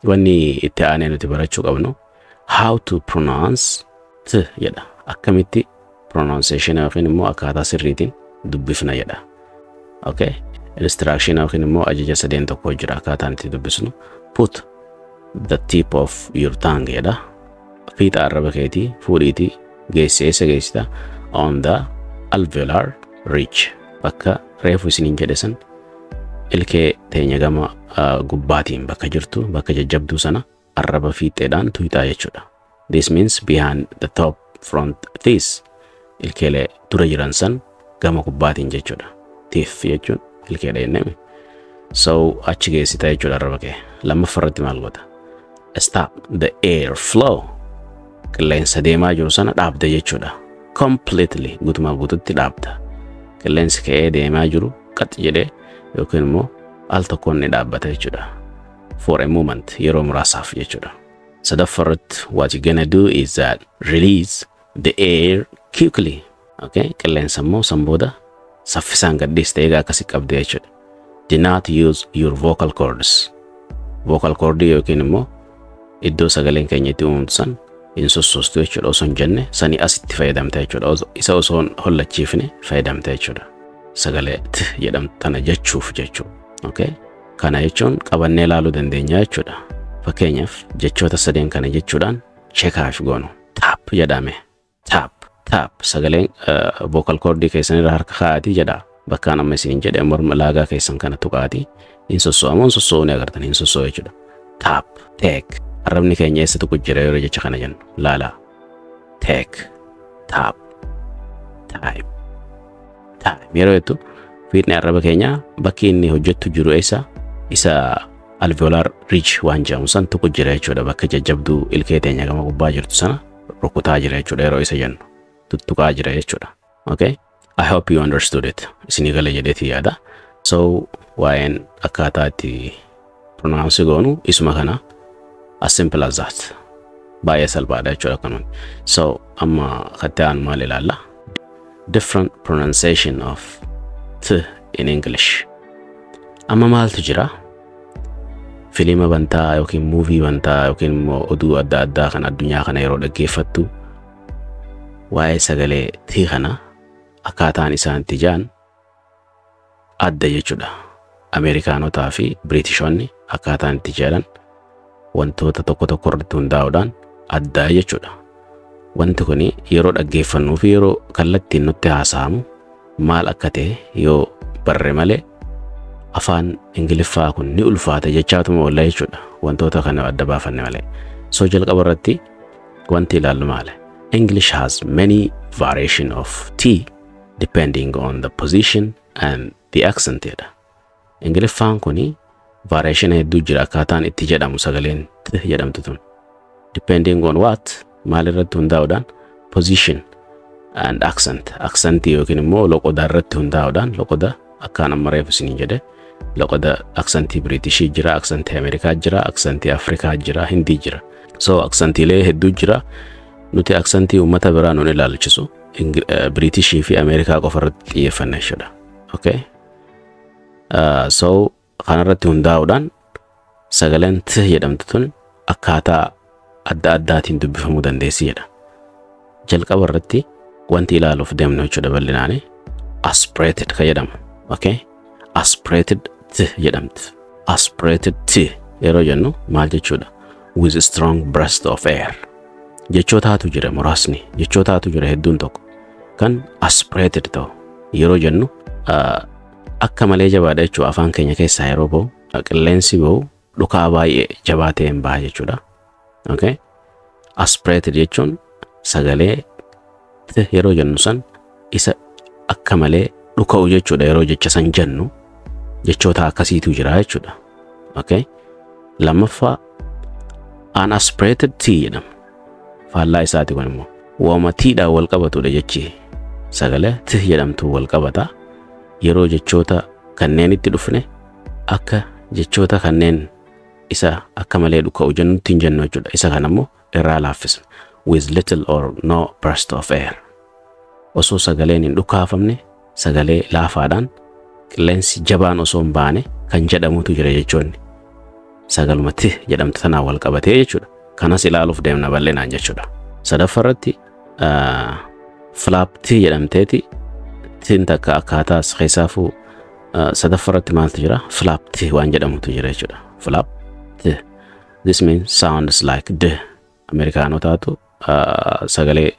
Wanni itti aanee nuti barachuu qabnu how to pronounce t jedha. Akkamitti pronunciation yookiin immoo akkaataa sirriitiin dubbifna jedha. Okay. Instruction yookiin immoo ajaja sadeen tokko jira akkaataan itti dubbisnu. Put the tip of your tongue jedha. Fiixa arraba keetii fuudhiitii geessi. Eessa geessita? On the alveolar ridge. Bakka reefu isiniin jedhe san, ilkee teenya gama gubbaatiin bakka jirtu, bakka jajjabduu sana arraba fiixeedhaan tuqxaa jechuudha. This means behind the top front teeth. Ilkeelee dura jiran san gama gubbaatiin jechuudha. Teeth jechuun ilkeedha jennee. So achi geessita jechuudha arraba kee. Lammaffaa irratti maal goota? Stop the air flow. Qilleensa deemaa jiru sana dhaabda jechuudha. Completely, guutumaa guututti dhaabda. Qilleensi ka'ee deemaa jiru qaxi jedhee yookiin immoo al tokkoon ni dhaabbata jechuudha. For a moment, yeroo muraasaaf jechuudha. Sadaffaa irratti what you gonna do is that release the air quickly. Okay? Qilleensa immoo san booda saffisaan gadhiiste egaa akkasi qabde jechuudha. Do not use your vocal cords. Vocal cord yookiin immoo iddoo sagaleen keenya itti uumamtu san hin sossoostu jechuudha. Osoo hin jenne sanii asitti fayyadamta jechuudha. Isa osoo hin hollachiifne fayyadamta jechuudha. Sagalee t jedhamtu tana jechuuf jechuudha. Okay? Kana jechuun qabannee ilaaluu dandeenya jechuudha. Fakkeenyaaf, jechoota sadeen kana jechuudhaan check goonu. Tap jedhame. Tap. Tap. Sagaleen vocal cordii keessan irra harka kaa'atii jedha. Bakkaan amma isiniin jedhe morma laagaa keessan kana tuqaatii hin sosso'amoo hin sosso'uu ni agartan, hin sosso'u jechuudha. Tap. Take. Arrabni keenya eessa tuqu jira yeroo jecha kana jennu? Laalaa. Take. Tap. Time. Time. Yeroo jettu fiixni arraba keenyaa bakki inni hojjettu jiru eessa? Isa alveolar ridge waan jedhamu san tuqu jira jechuudha. Bakka jajjabduu ilkee teenya gama gubbaa jirtu sana rukutaa jira jechuudha yeroo isa jennu. Tuttuqaa jira jechuudha. Okay? I hope you understood it. Isinii gala jedheeti yaada. So waa'een akkaataa itti pronounce goonu isuma kana, as simple as that. Baay'ee salphaadha jechuudha akkanumatti. So amma katti aanu maal ilaalla? Different pronunciation of t in English. Amma maaltu jira? Filima bantaa yookiin movie bantaa yookiin immoo oduu adda addaa kan addunyaa kana yeroo dhaggeeffattu, waa'ee sagalee t kana akkaataan isaan itti ja'an adda jechuudha. Ameerikaanotaa fi Biriitishoonni akkaataan itti jedhan wantoota tokko tokko irratti hundaa'uudhaan addaa jechuudha. Wanti kun yeroo dhaggeeffannuu fi yeroo kallattiin nutti haasa'amu maal akka ta'e yoo barre malee afaan Ingiliffaa kun ni ulfaata jechaatuma oolla jechuudha. Wantoota kana adda baafanne malee. So jalqaba irratti wanti ilaallu maali? English has many variation of T depending on the position and the accent jedha. Ingiliffaan kuni variation hedduu jira akkaataan itti jedhamu sagaleen T jedhamtu tun. Depending on what? Maal irratti hundaa'uudhaan? Position and accent. Accentii yookiin immoo loqoda irratti hundaa'uudhaan, loqoda akkaan amma reefu isiniin jedhe, loqoda accentii Biriitishii jira, accentii Ameerikaa jira, accentii Afrikaa jira, Hindii jira. So accentiilee hedduu jira. Nuti accentii uummata biraa nun ilaalchisu. Biriitishii fi Ameerikaa qofa irratti xiyyeeffanna jechuudha. Okay? So kanarratti hundaa'uudhaan sagaleen T jedhamtu tun akkaataa adda addaatiin dubbifamuu dandeessi jedha. Jalqaba irratti wanti ilaaluuf deemnu jechuudha bal'inaani aspirated ka jedhamu. Okay? Aspirated T jedhamti. Aspirated T yeroo jennu maal jechuudha? With a strong burst of air. Jechootaatu jira muraasni, jechootaatu jira hedduun tokko kan aspirated ta'u yeroo jennu akka malee jabaadha jechuudha. Afaan keenya keessaa yeroo ba'u, qilleensi ba'u dhukaa baay'ee jabaa ta'een baha jechuudha. Okay? Aspirated jechuun sagalee T yeroo jennu san isa akka malee dhuka'u jechuudha. Yeroo jecha san jennu jechoota akkasiitu jira jechuudha. Okay? Lammaffaa unaspirated T jedhama. Faallaa isaati kun immoo waama T'dhaan wal qabatudha jechi sagalee T jedhamtu wal qabata. Yeroo jechoota kanneenitti dhufne akka jechoota kanneen isa akka malee dhuka'u jennutti hin jennu jechuudha. Isa kana immoo irraa laaffisna. With little or no burst of air. Osoo sagaleen hin dhukaafamne, sagalee laafaadhaan, qilleensi jabaan osoo hin baane kan jedhamutu jira jechoonni. Sagaluma T jedhamtu tanaan wal qabatee jechuudha. Kanas ilaaluuf deemna bal'inaan jechuudha. Sadaffaarratti flap T jedhamteeti Tiin takka akkaataa keessaafuu sadaffaarratti maaltu jira? Flap T waan jedhamutu jira jechuudha. Flap T. This means sounds like D. Ameerikaanotaatu sagalee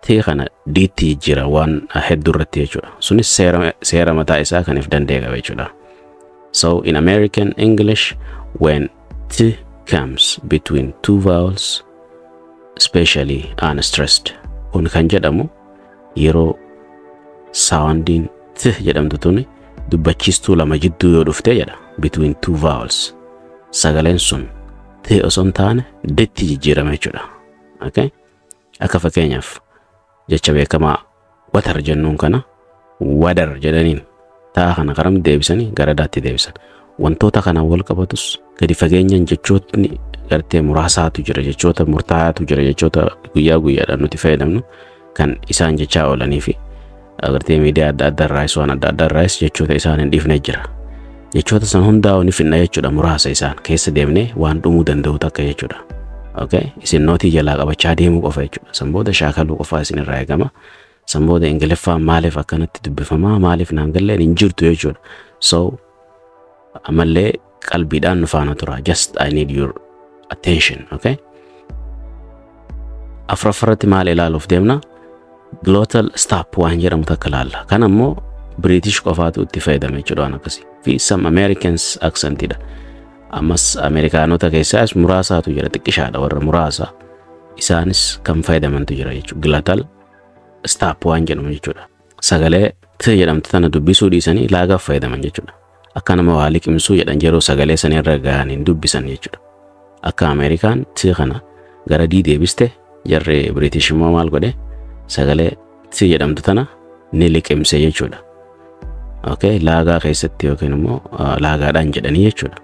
T kana D'tti jijjiira waan hedduu irratti jechuudha. Sunis seera mataa isaa kan if danda'e qaba jechuudha. So in American English, when T comes between two vowels, especially unstressed. Kun kan jedhamu yeroo soundiin T jedhamtu tuni dubbachiistuu lama jidduu yoo dhufte jedha. Between two vowels. Sagaleen sun T osoo hin taane D'tti jijjiirama jechuudha. Okay? Akka fakkeenyaaf jecha beekamaa water jennuun kana wadar jedhaniin taa kana karam deebisanii gara daatti deebisan. Wantoota kanaan wal qabatus gadi fageenyaan jechootni gartee muraasaatu jira, jechoota murtaa'aatu jira, jechoota guyyaa guyyaadhaan nuti fayyadamnu kan isaan jechaa oolanii fi agartee miidiyaa adda addaa irraayis waan adda addaa irraayis jechoota isaan hin dhiifne jira. Jechoota san hundaa'u ni finna jechuudha, muraasa isaan keessa deemnee waan dhumuu danda'u takka jechuudha. Okay? Isin nootii jalaa qabachaa deemuu qofa jechuudha. San booda shaakaluu qofaa isin irraa eegama. San booda Ingiliffaan maaliif akkanatti dubbifamaa, maaliif naan galleen hin jirtu jechuudha. So ammallee qalbiidhaan nu faana tura. Just I need your attention. Okay? Afuraffaratti maal ilaaluuf deemna? Glottal stop waan jedhamu takka ilaalla. Kan ammoo British qofaatu itti fayyadame jechuudha waan akkasii. Fi some Americans accentidha. Ammas Ameerikaanota keessaas muraasaatu jira, xiqqishaadha, warra muraasa. Isaanis kan fayyadamantu jira jechuudha. Glottal stop waan jedhamu jechuudha. Sagalee T jedhamtu tana dubbisuu dhiisanii laagaaf fayyadaman jechuudha. Akka nama waa liqimsuu jedhan yeroo sagalee sana irra gahan hin dubbisan jechuudha. Akka Ameerikaan T kana gara D deebiste, jarri British immoo maal godhe? Sagalee T jedhamtu tana ni liqimse jechuudha. Okay, laagaa keessatti yookiin immoo laagaadhaan jedhanii jechuudha.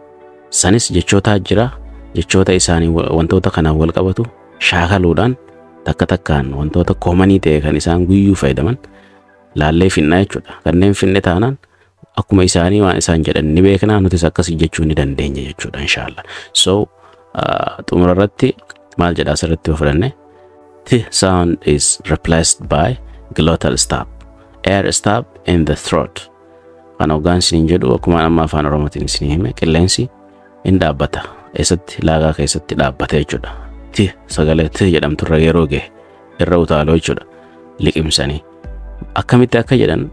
Sanis jechoota jira, jechoota isaanii wantoota kanaan wal qabatu shaakaluudhaan takka takkaan wantoota commonii ta'e kan isaan guyyuu fayyadaman laallee finnaa jechuudha. Kanneen finne taanaan akkuma isaanii waan isaan jedhan ni beeknaa, nutis akkasii jechuu ni dandeenya jechuudha inshaalla. So xumura irratti maal jedha asirratti yoo fudhanne? T sound is replaced by glottal stop. Air stop in the throat. Kan hoggaan isiniin jedhu akkuma amma afaan Oromootiin isinii hime, qilleensi in dhaabbata. Eessatti? Laagaa keessatti dhaabbata jechuudha. T sagalee T jedhamtu irra yeroo gahe irra utaaloo jechuudha. Liqimsanii. Akkamitti akka jedhan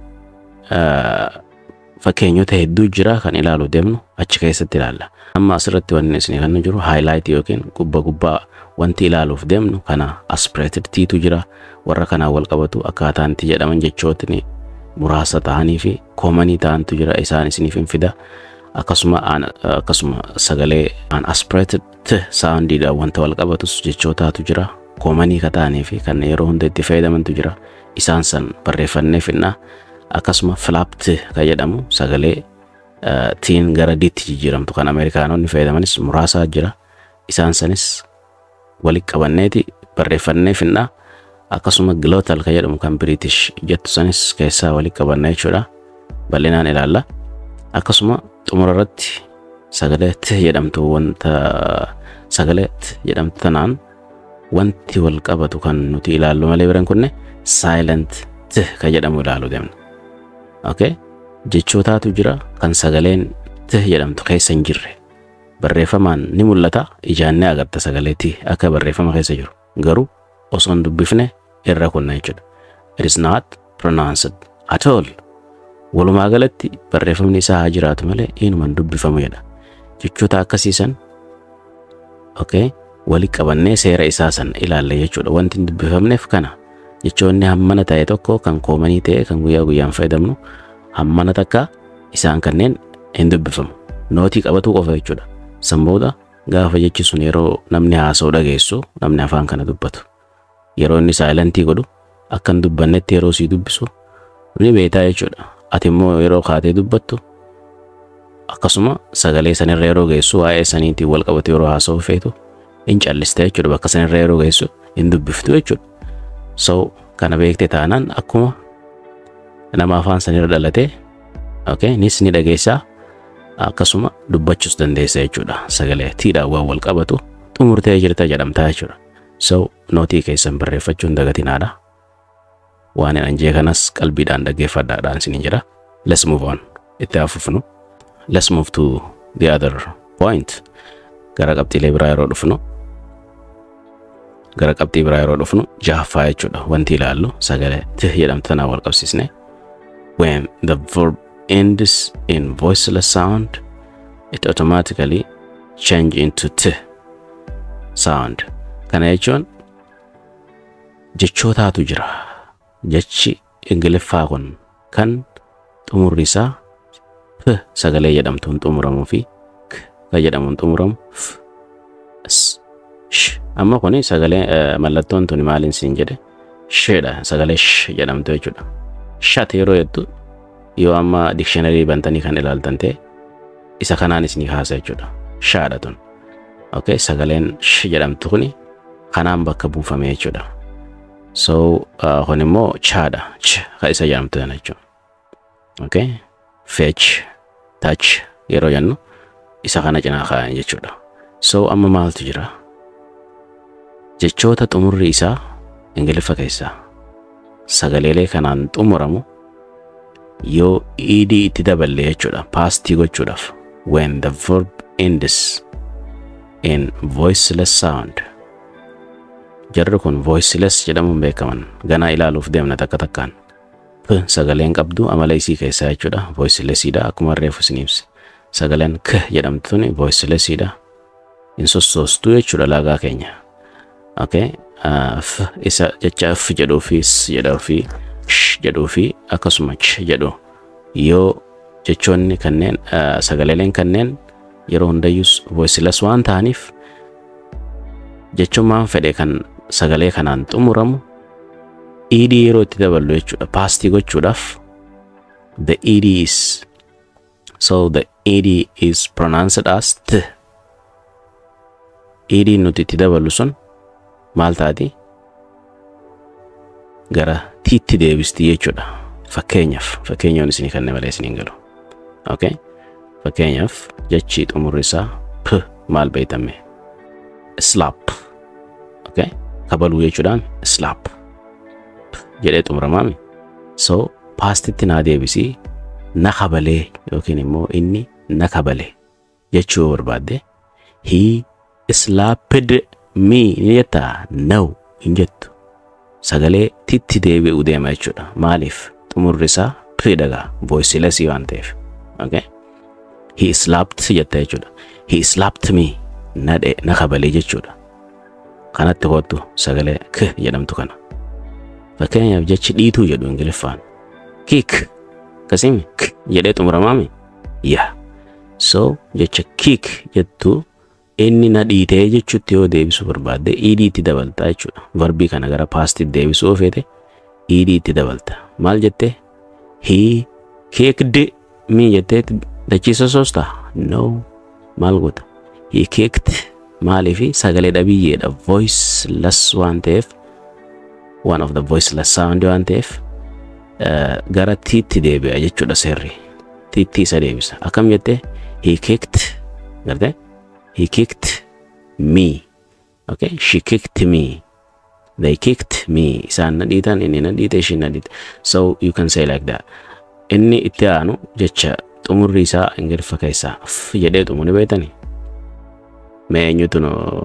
fakkeenyota hedduu jira, kan ilaaluu deemnu achi keessatti ilaalla. Amma asirratti wanni isinii kan jiru highlight yookiin gubbaa gubbaa wanti ilaaluuf deemnu kana aspirated T'tu jira, warra kanaan wal qabatu akkaataan itti jedhaman jechootni muraasa ta'anii fi commonii ta'antu jira, isaan isiniif hin fida. Akkasuma sagalee unaspirated T soundiidhaan wanta wal qabatus jechootaatu jira, commonii ka ta'anii fi kan yeroo hunda itti fayyadamantu jira, isaan san barreeffannee finna. Akkasuma flap T kan jedhamu, sagalee tiin gara diitti jijjiiramtu kan Ameerikaanonni fayyadamanis muraasaa jira, isaan sanis walitti qabanneeti barreeffannee finna. Akkasuma glottal kan jedhamu kan British jettu sanis keessaa walitti qabanna jechuudha, bal'inaan ilaalla. Akkasuma xumura irratti sagalee T jedhamtu, wanta sagalee T jedhamtu tanaan wanti wal qabatu kan nuti ilaallu malee biran kunne silent T kan jedhamu ilaalu deemna. Okay? Jechootaatu jira kan sagaleen T jedhamtu keessa hin jirre. Barreeffamaan ni mul'ata, ijaan ni agarta sagalee T akka barreeffama keessa jiru. Garuu osoo hin dubbifne irra kunna jechuudha. It is not pronounced at all. Walumaa galatti barreeffamni isaa haa jiraatu malee inuma hin dubbifamu jedha. Jechoota akkasiisan, okay, walitti qabannee seera isaa san ilaalla jechuudha. Wanti hin dubbifamneef kana. Jechoonni hammana ta'e tokko kan commonii ta'e kan guyyaa guyyaan fayyadamnu hammana takka isaan kanneen hin dubbifamu. Nootii qabatuu qofa jechuudha. San booda gaafa jechi sun yeroo namni haasa'u dhageessu, namni afaan kana dubbatu. Yeroo inni silentii godhu akka hin dubbannetti yeroo sii dubbisu ni beektaa jechuudha. Ati immoo yeroo kaatee dubbattu, akkasuma sagalee sanirra yeroo geessu, waa'ee saniitiin wal qabatu yeroo haasa'u feetu hin calliste jechuudha. Bakka sanirra yeroo geessu hin dubbiftu jechuudha. So kana beekte taanaan akkuma nama afaan sanirra dhalatee, okay, nis ni dhageessaa. Akkasuma dubbachuus dandeessa jechuudha. Sagalee tiidhaan waan wal qabatu xumurtee jirta jedhamtaa jechuudha. So nootii keessan barreeffachuun dagatinaadha. Waan hin anjee kanas qalbiidhaan dhaggeeffadhaadhaan isiniin jedha. Let's move on. Itti fufnu. Let's move to the other point. Gara qabxii biraa yeroo dhufnu, jahaffaa jechuudha. Wanti ilaallu sagalee t jedhamtu tanaan wal qabsiisne. When the verb ends in voiceless sound, it automatically change into t sound. Kana jechuun jechootaatu jira. Jechi Ingiliffaa kun kan xumurri isaa p sagalee jedhamtuun xumuramuu fi k kan jedhamuun xumuramu, f, s, sh. Amma kuni sagalee, mallattoon tuni maaliin siin jedhe? Shedha, sagalee sh jedhamtu jechuudha. Shut yeroo jettu, yoo amma dictionary bantanii kan ilaaltan ta'e, isa kanaan isinii kaasa jechuudha. Shaadha tun. Okay, sagaleen sh jedhamtu kuni kanaan bakka buufame jechuudha. So kun immoo chaadha. Ch kan isa jedhamtu kana jechuudha. Okay, fetch, touch yeroo jennu isa kana cinaa kaayan jechuudha. So amma maaltu jira? Jechoota xumurri isaa Ingiliffa keessaa sagaleelee kanaan xumuramu yoo ed itti daballe jechuudha, pastii gochuudhaaf. When the verb ends in voiceless sound, jarri kun voiceless jedhamuun beekaman, ganaa ilaaluuf deemna takka takkaan. P sagaleen qabdu amala isii keessaa jechuudha, voicelessiidha, akkuma reefu isin ibse. Sagaleen k jedhamtu tuni voicelessiidha, hin sossoostuu jechuudha laagaa keenya. Okay, f isa jecha f jedhuu fi s jedhuu fi sh jedhuu fi akkasuma ch jedhu, yoo jechoonni kanneen, sagaleeleen kanneen yeroo hundayyus voiceless waan ta'aniif, jechumaan fedhe kan sagalee kanaan xumuramu ed yeroo itti daballu jechuudha, pastii gochuudhaaf, the ed is, so the ed is pronounced as t. Ed nuti itti daballu sun maal taati? Gara tiitti deebisti jechuudha. Fakkeenyaaf, fakkeenyoon isinii kanne malee isiniin galu. Okay, fakkeenyaaf jechi xumurri isaa p maal beeytame? Slap. Okay, kabaluu jechuudhaan slap p jedhee xumuramaami. So pastitti naa deebisii, na kabalee yookiin immoo inni na kabale jechuu yoo barbaadde, "He slapped me" ni jettaa? No, hin jettu. Sagalee titti deebi'u deema jechuudha. Maaliif? Xumurri isaa p dhagaa, voiceless waan ta'eef. Okay, "He slapped" jetta jechuudha. "He slapped me", na dhe, na kabalee jechuudha. Kanatti kottu, sagalee k jedhamtu kana. Fakkeenyaaf jechi dhiituu jedhu Ingiliffaan kick, akkasimi k jedhee xumuramaami yaa. So jecha kick jettu inni na dhiitee jechutti yoo deebisuu barbaadde, ed itti dabalta jechuudha. Verbii kana gara pastitti deebisuu yoo feete, ed itti dabalta. Maal jette? "He kicked me" jettee dachiisa soosta? No, maal goota? "He kicked". Maaliifi? Sagalee dhabiyyeedha, voiceless waan ta'eef, one of the voiceless sound waan ta'eef, gara tiitti deebi'a jechuudha. Seerri tiitti isa deebisa. Akkam jette? "He kicked" garte. "He kicked me." Okay, "She kicked me." "They kicked me." Isaan na dhiitan, inni na dhiite, ishiin na dhiite. So you can say like that. Inni itti aanu jecha xumurri isaa Ingiliffa keessaa f jedhee xumuri beektani? Mee eenyutu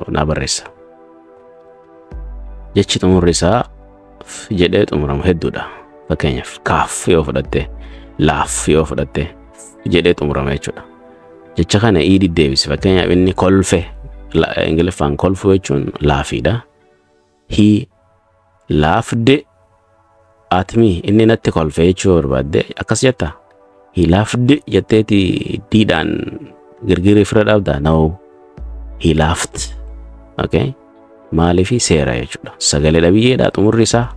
na barreessa? Jechi xumurri isaa f jedhee xumuramu hedduudha. Fakkeenyaaf cough yoo fudhatte, laugh yoo fudhatte, jedhee xumurama jechuudha. Jecha kana ed deebisi. Fakkeenyaaf inni kolfe, Ingiliffaan kolfuu jechuun laughiidha. "He laughed at me", inni natti kolfe jechuu barbaadde, akkas jetta? "He laughed" jetteeti diidhaan girgirii fira dhaabda? No, "He laughed". Okay, maaliifi? Seera jechuudha, sagalee dhabiyyeedha xumurri isaa.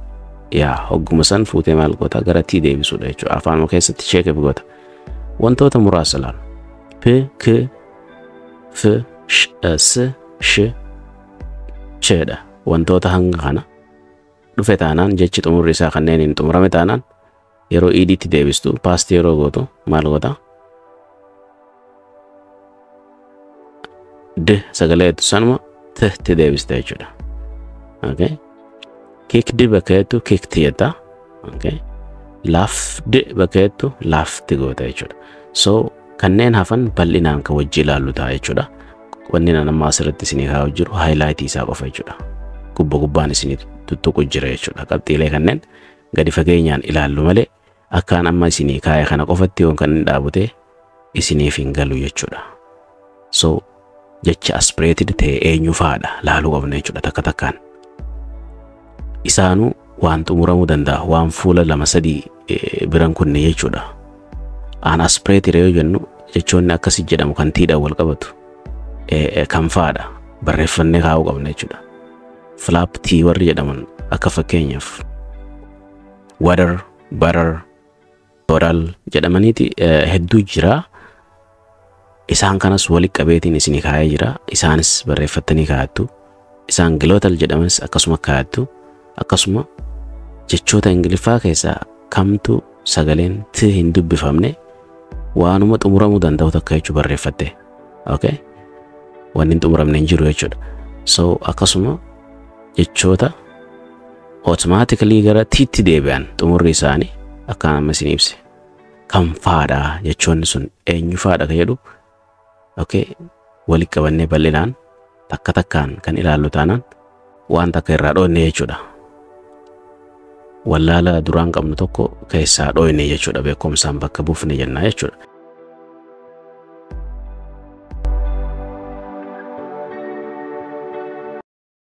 Yaa hogguma san fuutee maal goota? Gara tii deebisuudha jechuudha. Afaanuma keessatti check goota. Wantoota muraasa ilaalu: p, k, f, sh, s, sh, ch dha. Wantoota hanga kana dhufe taanaan, jechi xumurri isaa kanneen hin xumurame taanaan, yeroo ediitti deebistu, pastii yeroo gootu maal goota? D sagalee jettu sanuma t tti deebiste jechuudha. Okay. Kicked bakka jettu kicked jetta. Okay. Laughed bakka jettu laughed goota jechuudha. So kanneen hafan bal'inaan kan wajji ilaallu ta'a jechuudha. Wanni amma asirratti isinii kaa'u jiru highlight isaa qofa jechuudha. Gubba gubbaan isinii tuttuqu jira jechuudha. Qabxiilee kanneen gadi fageenyaan ilaallu malee akkaan amma isinii kaa'e kana qofatti yoon kan inni dhaabute isiniif hin galu jechuudha. So jecha aspirated ta'e eenyu fa'aadha laaluu qabna jechuudha takka takkaan. Isaanuu waan xumuramuu danda'a, waan fuula lama sadii biran kunne jechuudha. Unaspirated yoo jennu, jechoonni akkasii jedhamu kan tiidhaan wal qabatu kan fa'aadha barreeffannee kaa'uu qabna jechuudha. Flap T warri jedhaman akka fakkeenyaaf water, butter, total jedhamaniiti hedduu jira. Isaan kanas walitti qabeetiin isinii kaa'ee jira. Isaanis barreeffattanii kaa'attu. Isaan glottal jedhamanis akkasuma kaa'attu. Akkasuma jechoota Ingiliffaa keessaa kamtu sagaleen t hin dubbifamne, waanuma xumuramuu danda'u takka jechuu barreeffatte. Okay? Wanni hin xumuramne hin jiru jechuudha. So akkasuma jechoota automatically gara tiitti deebi'an xumurri isaanii akkaan amma isin ibse. Kam faadha, jechoonni sun eenyu faadha ka jedhu, okay, walitti qabannee bal'inaan takka takkaan kan ilaallu taanaan waan takka irraa dhoonne jechuudha. Wallaala duraan qabnu tokko keessaa dhoyne jechuudha, beekumsaan bakka buufne jenna jechuudha.